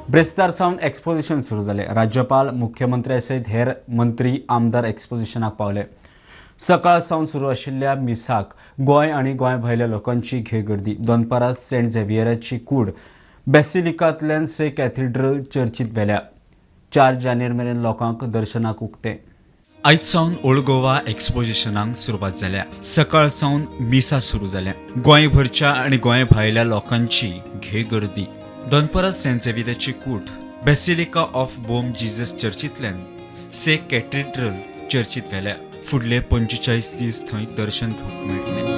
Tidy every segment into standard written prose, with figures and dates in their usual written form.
ब्रेस्तार सावन एक्सपोजिशन सुरू जालें. राज्यपाल, मुख्यमंत्री सयत हेर मंत्री, आमदार एक्सपोजिशनाक पावले. सकाळ सावन सुरू आशिल्ल्या मिसाक गोंय आनी गोंय भायल्या लोकांची घे गर्दी. दनपारां सेंट झेवियराची कूड बेसिलिकांतल्यान से कॅथेड्रल चर्चीत व्हेल्या. 4 जानेर मेरेन लोकांक दर्शनाक उक्तें. आयज सावन ओल्ड गोवा एक्सपोजिशनाक सुरवात जाल्या. सकाळ सावन मिसां सुरू जाल्या. गोंयभरच्या आनी गोंय भायल्या लोकांची घे गर्दी. दनपरां सेंट झेवियराची कूड बेसिलिका ऑफ बोम जीजस चर्चींतल्यान से कॅथेड्रल चर्चीत व्हेल्या. फुडले 45 दीस थंय दर्शन घेवंक मेळटलें.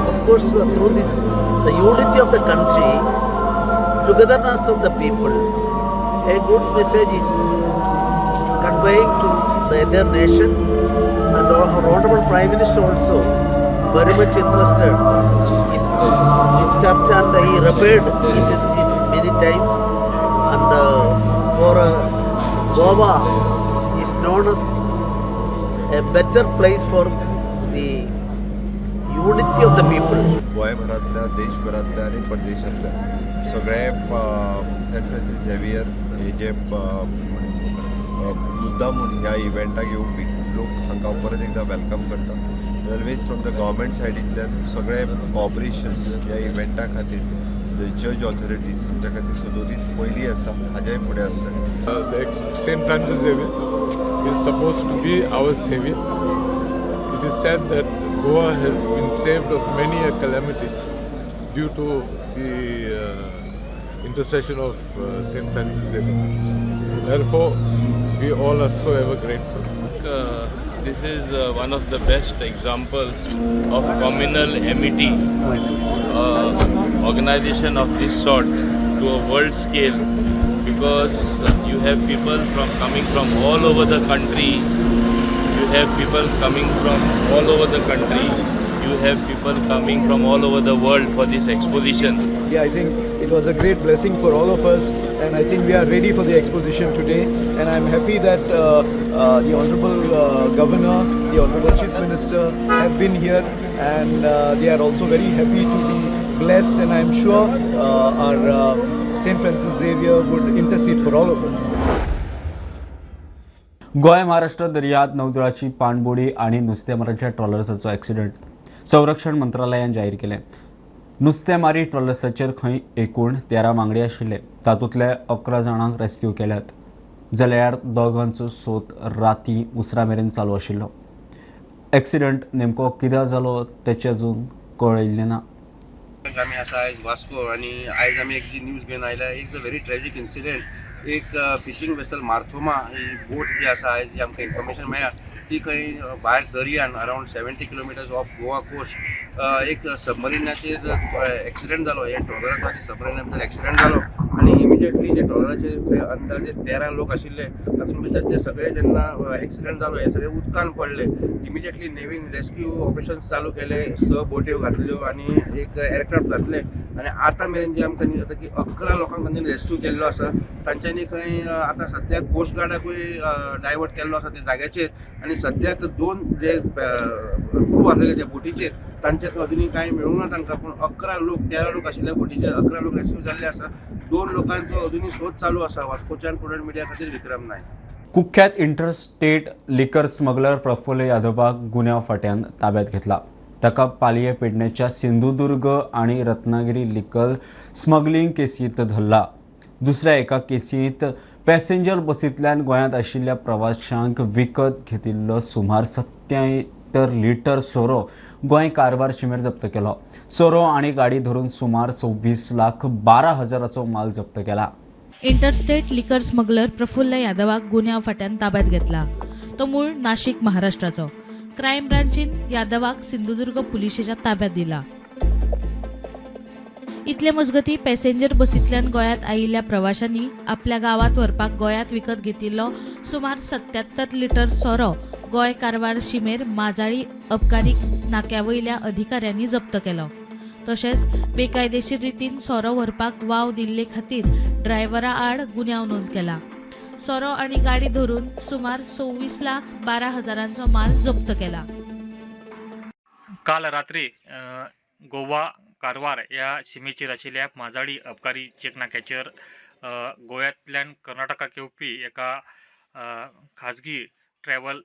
Of course, through this, the unity of the country, togetherness of the people, a good message is conveying to the entire nation, and our Honorable Prime Minister also very much interested in this church, and he referred it many times. And for Goa is known as a better place for the unity of the people. गोंयभरांतल्या, देशभरांतल्या आनी परदेशांतल्या सगळे Saint Francis Xavier हे जे मुद्दा म्हूण ह्या इव्हेंटाक येवपी लोक, हांकां हांव परत एकदां welcome करता. ऑलवेज फ्रॉम the government सायडींतल्यान सगळे कॉपरेशन्स ह्या इव्हेंटा खातीर, the church authorities हांच्या खातीर सदोदीत पयलीं आसा, हाज्याय फुडें आसतलें. The St. Francis Xavier is supposed to be our savior. It is said that Goa has been saved of many a calamity due to the intercession of St. Francis Xavier. Therefore, we all are so ever grateful. This is one of the best examples of communal amity, organization of this sort to a world scale, because you have people from coming from all over the country, you have people coming from all over the country, you have people coming from all over the world for this exposition. Yeah, I think it was a great blessing for all of us, and I think we are ready for the exposition today. And I'm happy that the Honorable Governor, the Honorable Chief Minister have been here, and they are also very happy to be blessed. And I'm sure our Saint Francis Xavier would intercede for all of us. Goa Maharashtra दर्यांत नौदळाची पाणबुडी आनी नुस्तेमारांच्या ट्रॉलर्साचो accident संरक्षण मंत्रालयान जाहीर केलें. नुस्तेमारी ट्रॉलर्साचेर खंय एकूण 13 वांगडी आशिल्ले. तातूंतले 11 जाणांक रेस्क्यू केल्यात, जाल्यार दोगांचो सोद राती उसरां मेरेन चालू आशिल्लो. एक्सिडंट नेमको कित्याक जालो तेचें अजून कळयल्लें ना. आमी आसा आयज वास्को आनी आयज आमी एक जी न्यूज घेवन आयल्या, एक a very tragic incident. एक फिशींग वेसल मार्थोमा ही बोट जी आसा, आयज जी आमकां इन्फॉर्मेशन मेळ्ळा, ती खंय भायर दर्यान around 70 kilometers off Goa coast एक सबमरिनाचेर एक्सिडंट जालो. हे ट्रॉलराचो आनी सबमरिना भितर एक्सिडंट जालो आनी इमिजिएटली जे ट्रॉलराचेर खंय अंदाजे 13 लोक आशिल्ले, तातूंत भितर ते सगळे जेन्ना एक्सिडंट जालो, हे सगळे उदकान पडले. इमिजिएटली नेवीन रेस्क्यू ऑपरेशन चालू केले. स बोट्यो घातल्यो आनी एक एअरक्राफ्ट घातले आनी आतां मेरेन जे आमकां न्यूज जाता की 11 लोकांक तांच्यानी रेस्क्यू केल्लो आसा. तांच्यांनी खंय आतां सद्याक कोस्ट गार्डाकूय डायवर्ट केल्लो आसा त्या जाग्याचेर आनी सद्याक दोन जे क्रू आसलेले त्या बोटीचेर, तांचे अजुनूय कांय मेळूंक ना तांकां. पूण 11 लोक, 13 लोक आशिल्ल्या बोटीचेर 11 लोक रेस्क्यू जाल्ले आसा. दोन लोकांचो अजुनूय सोद चालू आसा. वास्कोच्यान प्रुडंट मिडिया खातीर विक्रम नायक. कुख्यात इंटरस्टेट लिकर स्मगलर प्रफुल्ल यादवाक गुन्यांव फांट्यान ताब्यात घेतला. ताका पालये पेडणेच्या सिंधुदुर्ग आनी रत्नागिरी लिकर स्मगलिंग केसींत धरला. दुसऱ्या एका केसींत पॅसेंजर बसींतल्यान गोंयांत आशिल्ल्या प्रवाशांक विकत घेतिल्लो सुमार 77 लिटर सोरो गोंय कारवार शिमेर जप्त केलो. सोरो आनी गाडी धरून सुमार 26,12,000 माल जप्त केला. इंटरस्टेट लिकर स्मगलर प्रफुल्ल यादवाक गुन्यांव फाट्यान ताब्यात घेतला. तो मूळ नाशिक महाराष्ट्राचो. क्रायम ब्रांचीन यादवाक सिंधुदुर्ग पुलिशेच्या ताब्यात दिला. इतले मजगती पॅसेंजर बसींतल्यान गोंयांत आयिल्ल्या प्रवाशांनी आपल्या गांवांत व्हरपाक गोंयांत विकत घेतिल्लो सुमार 77 लिटर सोरो गोंय कारवार शिमेर माजाळी अबकारी नाक्या वयल्या अधिकाऱ्यांनी जप्त केलो. तशेंच बेकायदेशीर रितीन सोरो व्हरपाक वाव दिल्ले खातीर ड्रायव्हरा आड गुन्यांव नोंद केला. सोरो आनी गाडी धरून सुमार 26,12,000 माल जप्त केला. काल रात्री गोवा कारवार ह्या शिमेचेर आशिल्ल्या माजाळी अबकारी चेक नाक्याचेर गोव्यांतल्यान कर्नाटकाक येवपी एका खाजगी ट्रॅव्हल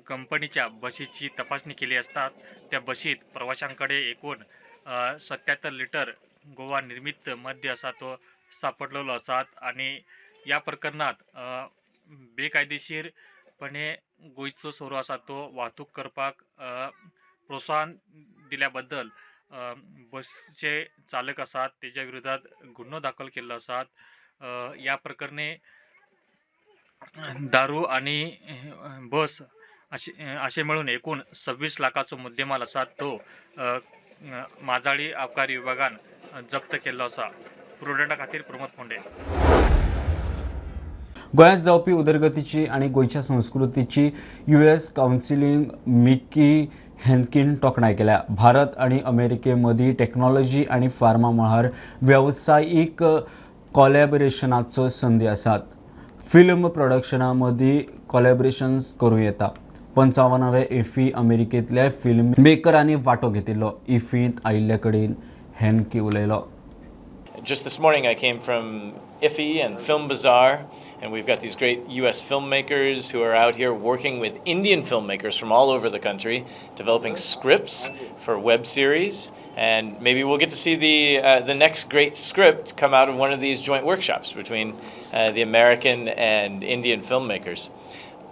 कंपनीच्या बशीची तपासणी केली आसता त्या बशीत प्रवाशां कडेन एकूण 77 लिटर गोवा निर्मीत मद्य आसा तो सापडलेलो आसात आनी ह्या प्रकरणांत बेकायदेशीरपणे गोंयचो सोरो आसा तो वाहतूक करपाक प्रोत्साहन दिल्या बद्दल बसचे चालक आसात तेज्या विरोधात गुन्हो दाखल केल्लो आसात. ह्या प्रकरणी दारू आनी बस अशें मेळून एकूण 26 लाखाचो मुद्देमाल आसा तो माजाळी अबकारी विभागान जप्त केल्लो आसा. प्रुडंटा खातीर प्रमोद फोंडे. गोंयांत जावपी उदरगतीची आनी गोंयच्या संस्कृतीची यूएस कावन्सिलिंग मिकी हेनकीन तोखणाय केल्या. भारत आनी अमेरिके मदीं टॅक्नॉलॉजी आनी फार्मा मळार वेवसायीक कॉलॅबरेशनाचो संदी आसात. फिल्म प्रोडक्शना मदीं कॉलॅबरेशन्स करूं येता. 55व्या इफ्फी अमेरिकेंतल्या फिल्म मेकरांनी वांटो घेतिल्लो. इफ्फींत आयिल्ले कडेन हेनकी उलयलो. Just this morning I came from IFFI and Film Bazaar, and we've got these great US filmmakers who are out here working with Indian filmmakers from all over the country, developing scripts for web series, and maybe we'll get to see the next great script come out of one of these joint workshops between the American and Indian filmmakers.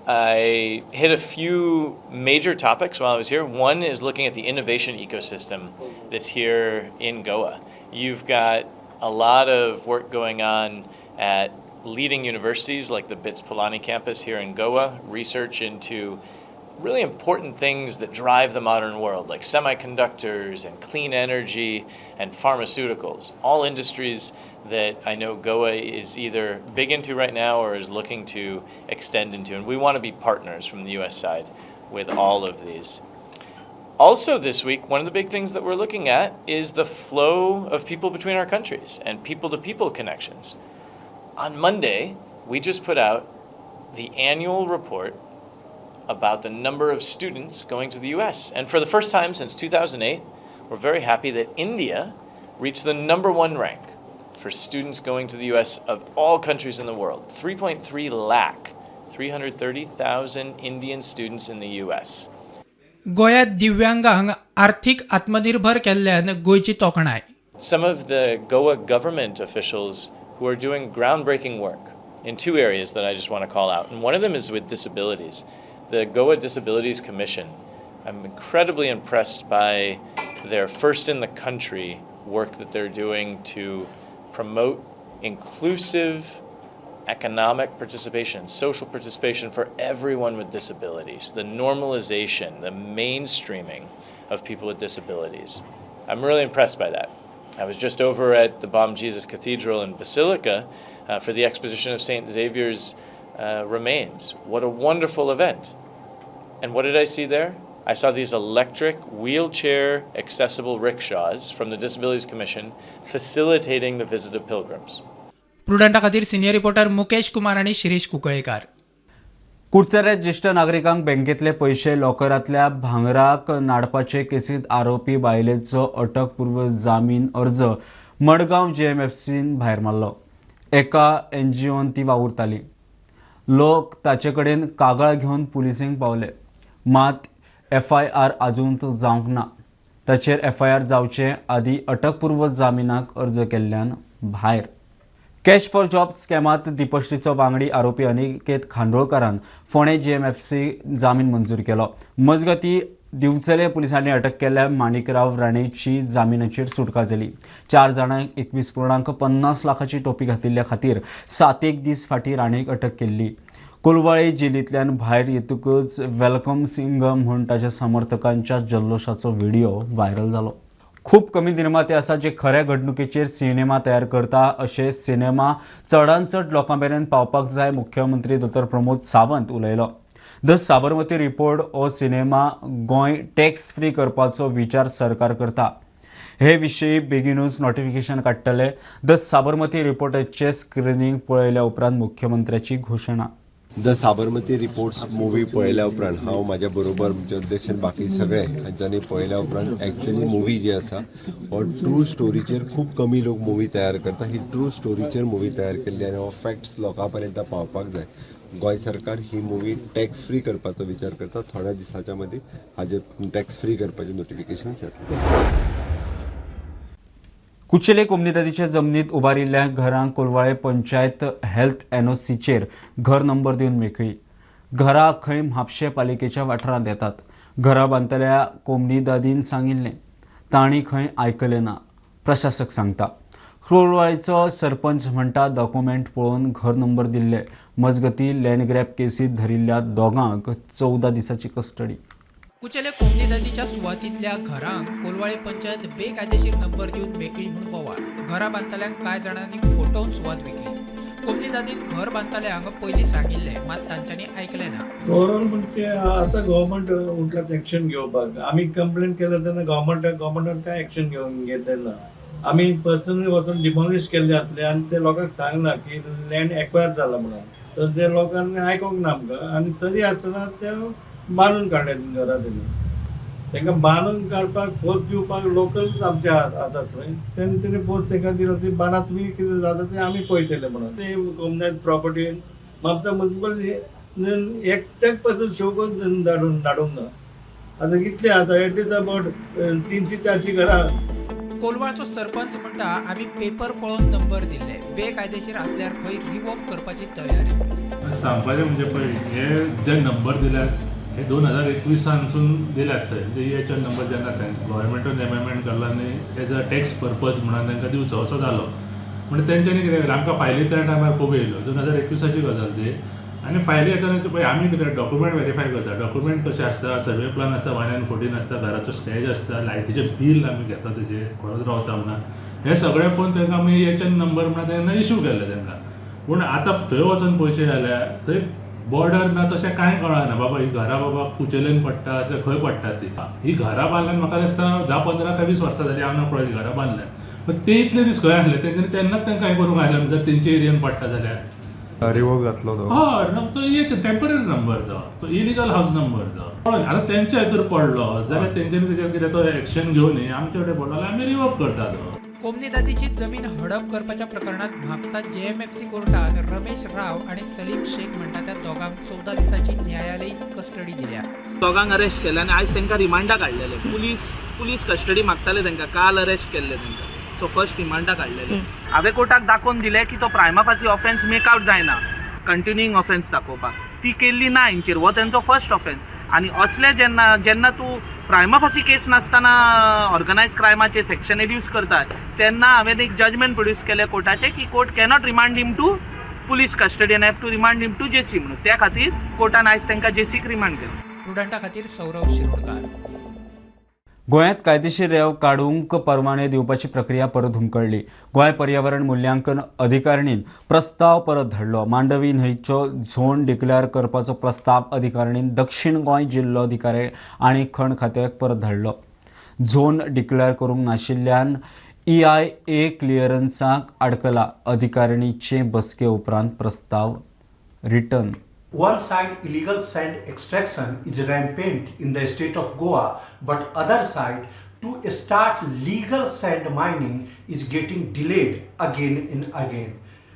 I hit a few major topics while I was here. One is looking at the innovation ecosystem that's here in Goa. You've got a lot of work going on at leading universities like the BITS Pilani campus here in Goa, research into really important things that drive the modern world, like semiconductors and clean energy and pharmaceuticals, all industries that I know Goa is either big into right now or is looking to extend into. And we want to be partners from the US side with all of these. Also this week, one of the big things that we're looking at is the flow of people between our countries and people-to-people connections. On Monday, we just put out the annual report about the number of students going to the US. And for the first time since 2008, we're very happy that India reached the #1 rank for students going to the US of all countries in the world. 3.3 lakh, 330,000 Indian students in the US. गोंयांत दिव्यांगांक आर्थिक आत्मनिर्भर केल्ल्यान गोंयची तोखणाय. Some of the Goa government officials who are doing groundbreaking work in two areas that I just want to call out. And one of them is with disabilities. The Goa Disabilities Commission. I'm incredibly impressed by their first in the country work that they're doing to promote inclusive economic participation, social participation for everyone with disabilities, the normalization, the mainstreaming of people with disabilities. I'm really impressed by that. I was just over at the Bom Jesus Cathedral and Basilica for the exposition of St. Xavier's remains. What a wonderful event. And what did I see there? I saw these electric wheelchair accessible rickshaws from the Disabilities Commission facilitating the visit of pilgrims. प्रुडंटा खातीर senior reporter Mukesh Kumar आनी शिरीष कुंकळेकार. कुडचऱ्या ज्येश्ठ नागरिकांक बँकेतले पयशे लॉकरांतल्या भांगराक नाडपाचे केसींत आरोपी बायलेचो अटकपूर्व जामीन अर्ज मडगांव जेएमएफसीन भायर मारलो. एका एनजीओन ती वावुरताली. लोक ताचे कडेन कागाळ घेवन पुलिसेंक पावले, मात एफआयआर आजून जावंक ना. ताचेर एफआयआर जावचे आदी अटकपूर्व जामिनाक अर्ज केल्ल्यान भायर. कॅश फॉर जॉब स्कॅमात दीपश्रीचो वांगडी आरोपी अनिकेत खांडोळकारान फोंडें जीएमएफसी जामीन मंजूर केलो. मजगती दिवचले पुलिसांनी अटक केल्ल्या माणिकराव राणेची जामिनाचेर सुटका जाली. 4 जाणांक 21.50 लाखाची टोपी घातिल्ल्या खातीर 7 दीस फाटीं राणेक अटक केल्ली. कोलवाळे जेलींतल्यान भायर येतकच welcome Singh म्हूण ताच्या समर्थकांच्या जल्लोशाचो व्हिडिओ व्हायरल जालो. खूब कमी निर्माते आसा जे खऱ्या घडणुकेचेर सिनेमा तयार करता. अशे सिनेमा चडांत चड लोकां मेरेन पावपाक जाय, मुख्यमंत्री डॉ. प्रमोद सावंत उलयलो. The Sabarmati report हो सिनेमा गोंय टॅक्स फ्री करपाचो विचार सरकार करता. हे विशीं बेगीनूच नोटिफिकेशन काडटले. The Sabarmati रिपोर्टाचे स्क्रिनींग पळयल्या उपरांत मुख्यमंत्र्याची घोशणा. The Sabarmati reports movie पळयल्या उपरांत हांव म्हाज्या बरोबर म्हजे अध्यक्ष बाकी सगळे हांच्यांनी पळयल्या उपरांत एक्चुअली मुवी जी आसा हो ट्रू स्टोरीचेर खूब कमी लोक मुवी तयार करता. ही ट्रू स्टोरीचेर मुवी तयार केल्ली आनी हो फॅक्ट्स लोकां पर्यंत पावपाक जाय. गोंय सरकार ही मुवी टॅक्स फ्री करपाचो विचार करता. थोड्या दिसाच्या मदीं हाजेर टॅक्स फ्री करपाचें नोटिफिकेशन्स येतलें. कुचेले कोमनिदादीच्या जमनीत उबारिल्ल्या घरांक कोलवाळे पंचायत हेल्थ एनओसीचेर घर नंबर दिवन मेकळी. घरां खंय म्हापशें पालिकेच्या वाठारांत येतात. घरां बांदतल्या कोमनिदादीन सांगिल्लें, तांणी खंय आयकलें ना, प्रशासक सांगता. कोलवाळेचो सरपंच म्हणटा डॉक्युमेंट पळोवन घर नंबर दिल्ले. मजगती लँड ग्रॅब केसीत धरिल्ल्या दोगांक 14 दिसांची कस्टडी. कुचेले कोमनिदादीच्या सुवातींतल्या घरांक कोलवाळे पंचायत बेकायदेशीर नंबर दिवन मेकळी म्हूण बोवाळ. घरां बांदतल्यांक कांय जाणांनी फोटोवन सुवात विकली. कोमनिदादीन घर बांदतल्यांक पयलीं सांगिल्लें, मात तांच्यांनी आयकलें ना. ओवरऑल म्हणजे आतां गव्हर्मेंट उठलात एक्शन घेवपाक. आमी कंप्लेन केल्या तेन्ना गव्हर्मेंटान कांय एक्शन घेवन घेतलें ना. आमी पर्सनली वचून डिमॉलिश केल्ले आसले आनी ते लोकांक सांगलां की लँड एक्वायर जाला म्हणून, तर ते लोकांनी आयकोंक ना आमकां आनी तरी आसतना ते बांदून काडले घरां. तेणी तांकां बांदून काडपाक फोर्स दिवपाक लोकल आमचे आसात थंय, तेणी फोर्स तांकां दिलो ती बांदा तुमी कितें जाता तें आमी पळयतले म्हणून. ते कोमनायत प्रॉपर्टीन म्हापसा मुन्सिपल एकट्याक पासून शोकूच धाडूंक ना. आतां कितले आतां एटलीस्ट अबावट 300-400 घरां. कोलवाळचो सरपंच म्हणटा आमी पेपर पळोवन नंबर दिल्ले, बेकायदेशीर आसल्यार खंय रिवोक करपाची तयारी. सांगपाचें म्हणजे पळय, हे जे नंबर दिल्यात हे 2021सानसून दिल्यात थंय, म्हणजे एच एन नंबर जेन्ना गव्हर्मेंटान एमेंडमेंट केला आनी एज अ टॅक्स पर्पज म्हणून तांकां दिवचो असो जालो. म्हणजे तेंच्यांनी कितें केलें, आमकां फायली त्या टायमार खूब येयल्यो. 2021आची गजाल ती. आनी फायली येतना पळय आमी कितें डॉक्युमेंट वेरीफाय करता. डॉक्युमेंट कशें आसता, सर्वे प्लान आसता, 1 and 14 आसता, घराचो स्केच आसता, लायटीचें बील आमी घेता तेजें, खरोच रावता म्हणून. हें सगळें पळोवन तांकां आमी एच एन नंबर म्हणून तेन्ना इशू केल्ले तांकां. पूण आतां थंय वचून पयशे जाल्यार थंय बॉर्डर ना तशें कांय कळना बाबा ही घरां बाबा कुचेलेन पडटा काय खंय पडटा ती. ही घरां बांदल्यान म्हाका दिसता 10, 15 काय 20 वर्सां जालीं, हांव नकळो ही घरां बांदल्यान. पण ते इतले दीस खंय आसले तेंच्यांनी, तेन्नाच तांकां हें करूंक आयलें जर तेंच्या एरियन पडटा जाल्यार. रिवोक जातलो तो. हय, तो हेच टेंपररी नंबर तो इलिगल हावस नंबर तो. आतां तेंच्या हितूर पडलो जाल्यार तेंच्यांनी तेजेर कितें तो एक्शन घेवन आमचे कडेन पडलो जाल्यार आमी रिवोक करता तो. कोमनिदादीची जमीन हडप करपाच्या प्रकरणात म्हापसा जेएमएफसी कोर्टान रमेश राव आनी सलीम शेख म्हणटा त्या दोगांक 14 दिसांची न्यायालयीन कस्टडी दिल्या. दोगांक अरेस्ट केले आनी आयज तांकां रिमांडा काडलेले. पुलीस कस्टडी मागताले तांकां, काल अरेस्ट केल्ले तांकां. सो फर्स्ट रिमांडा काडलेले. हांवें कोर्टाक दाखोवन दिलें की तो prima facie offence make out जायना, कंटिन्यूइंग ऑफेन्स दाखोवपाक ती केल्ली ना हेंचेर. हो तेंचो फर्स्ट ऑफेन्स आनी असले जेन्ना जेन्ना तूं प्रायमा फासी केस नासतना ऑर्गनायज क्रायमाचे सेक्शन एड्यूस करता तेन्ना हांवें एक जजमेंट प्रोड्यूस केलें कोर्टाचें की court cannot remand him to police custody and have to remand him to JC म्हणून. त्या खातीर कोर्टान आयज तांकां जेसीक रिमांड केलें. प्रुडंटा खातीर सौरव शिरोडकार. गोंयांत कायदेशीर रेंव काडूंक परवाने दिवपाची प्रक्रिया परत हुमकळ्ळी. गोंय पर्यावरण मुल्यांकन अधिकारणीन प्रस्ताव परत धाडलो. मांडवी न्हंयचो झोन डिक्लेअर करपाचो प्रस्ताव अधिकारणीन दक्षिण गोंय जिल्लोधिकारी आनी खण खात्याक परत धाडलो. झोन डिक्लेअर करूंक नाशिल्ल्यान ईआयए क्लियरन्साक आडकला. अधिकारणीचे बसके उपरांत प्रस्ताव return. One side illegal sand extraction is rampant in the state of Goa, but other side to start legal sand mining is getting delayed again and again.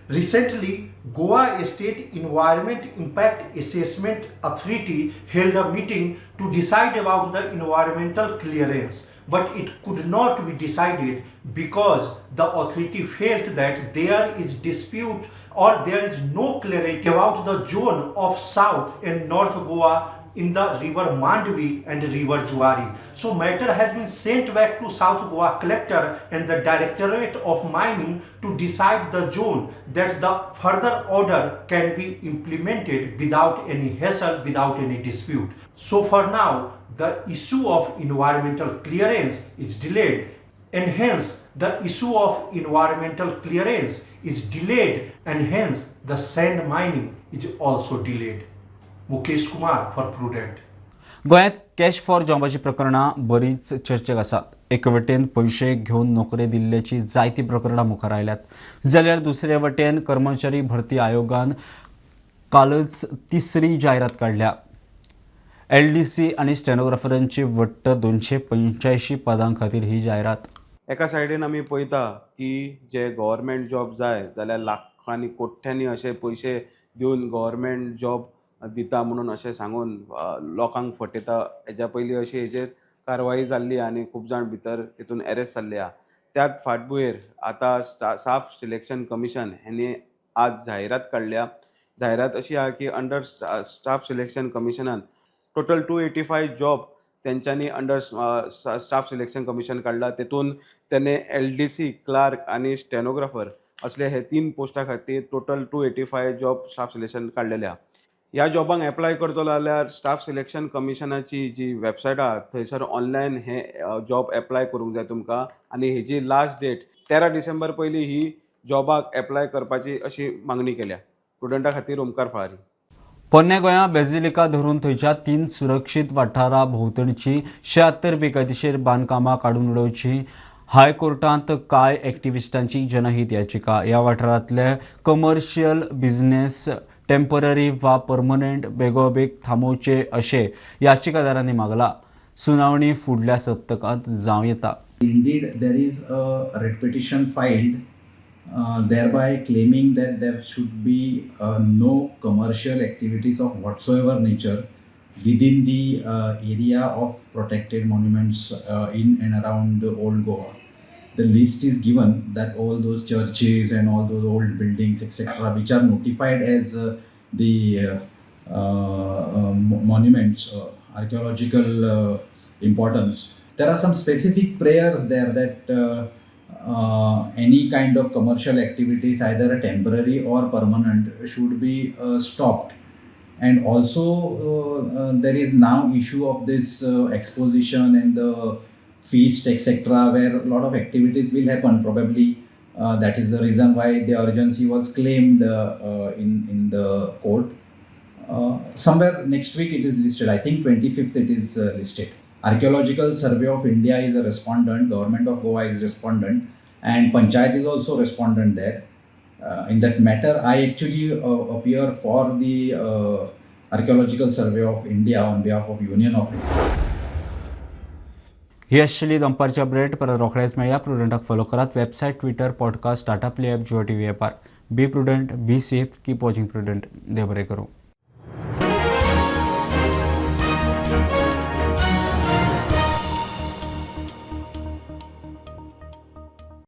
Recently, Goa State Environment Impact Assessment Authority held a meeting to decide about the environmental clearance, but it could not be decided because the authority felt that there is dispute or there is no clarity about the zone of South and North Goa in the river Mandvi and river Juari. So matter has been sent back to South Goa Collector and the Directorate of Mining to decide the zone that the further order can be implemented without any hassle, without any dispute. So for now, the issue of environmental clearance is delayed, and hence the issue of environmental clearance is delayed, and hence the sand mining is also delayed. Mukesh Kumar for Prudent. गोंयांत cash for जॉबाची प्रकरणां बरीच चर्चेक आसात. एके वटेन पयशे घेवन नोकरी दिल्ल्याची जायतीं प्रकरणां मुखार आयल्यात, जाल्यार दुसरे वटेन कर्मचारी भरती आयोगान कालच तिसरी जायरात काडल्या. एलडीसी आनी स्टेनोग्राफरांची वट्ट 285 पदां खातीर ही जायरात. एका सायडीन आमी पळयता की जे गव्हर्मेंट जॉब जाय जाल्यार लाखांनी कोट्यांनी अशे पयशे दिवन गव्हर्मेंट जॉब दिता म्हणून अशें सांगून लोकांक फटयता. हेज्या पयलीं अशी हेजेर कारवाई जाल्ली आनी खूब जाण भितर तितून एरेस्ट जाल्ले आहा. त्याच फाटभुंयेर आतां स्टाफ सिलेक्शन कमिशन हेणी आज जायरात काडल्या. जायरात अशी आहा की अंडर स्टाफ सिलेक्शन कमिशनान टोटल 285 जॉब तेंच्यांनी अंडर स्टाफ सिलेक्शन कमिशन काडला. तेतून तेणे एलडीसी क्लार्क आनी स्टेनोग्राफर असले हे 3 पोस्टा खातीर टोटल 285 जॉब स्टाफ सिलेक्शन काडलेले आहा. ह्या जॉबांक एप्लाय करतलो जाल्यार स्टाफ सिलेक्शन कमिशनाची जी वेबसायट आहा थंयसर ऑनलायन हे जॉब एप्लाय करूंक जाय तुमकां आनी हेजी लास्ट डेट 13 डिसेंबर पयलीं ही जॉबाक एप्लाय करपाची अशी मागणी केल्या. स्टुडंटा खातीर ओमकार फळारी. पोरण्या गोंया बेजिलिका धरून थंयच्या 3 सुरक्षीत वाठारा भोंवतणची 76 बेकायदेशीर बांदकामां काडून उडोवची हायकोर्टांत कांय एक्टिविस्टांची जनहीत याचिका. ह्या वाठारांतले कमर्शियल बिझनेस टेम्पररी वा परमनंट बेगोबेग थांबोवचे अशें याचिकादारांनी मागला. सुनावणी फुडल्या सप्तकांत जावं येता. Indeed, there is a writ petition filed thereby claiming that there should be no commercial activities of whatsoever nature within the area of protected monuments in and around Old Goa. The list is given that all those churches and all those old buildings, etc., which are notified as the monuments, archaeological importance. There are some specific prayers there that any kind of commercial activities, either a temporary or permanent, should be stopped. And also there is now issue of this exposition and the feast, etc., where a lot of activities will happen. Probably that is the reason why the urgency was claimed in the court. Somewhere next week it is listed. I think 25th it is listed. Archaeological Survey of India is a respondent, Government of Goa is respondent, and Panchayat is also respondent there. In that matter, I actually appear for the Archaeological Survey of India on behalf of Union of India. ही आशिल्ली दनपारची update. परत रोखडेच मेळया. प्रुडंटाक follow करात website, Twitter, podcast, Tata Play app, Jio TV ॲपार. Be prudent, be safe, keep watching Prudent. देव बरें करूं.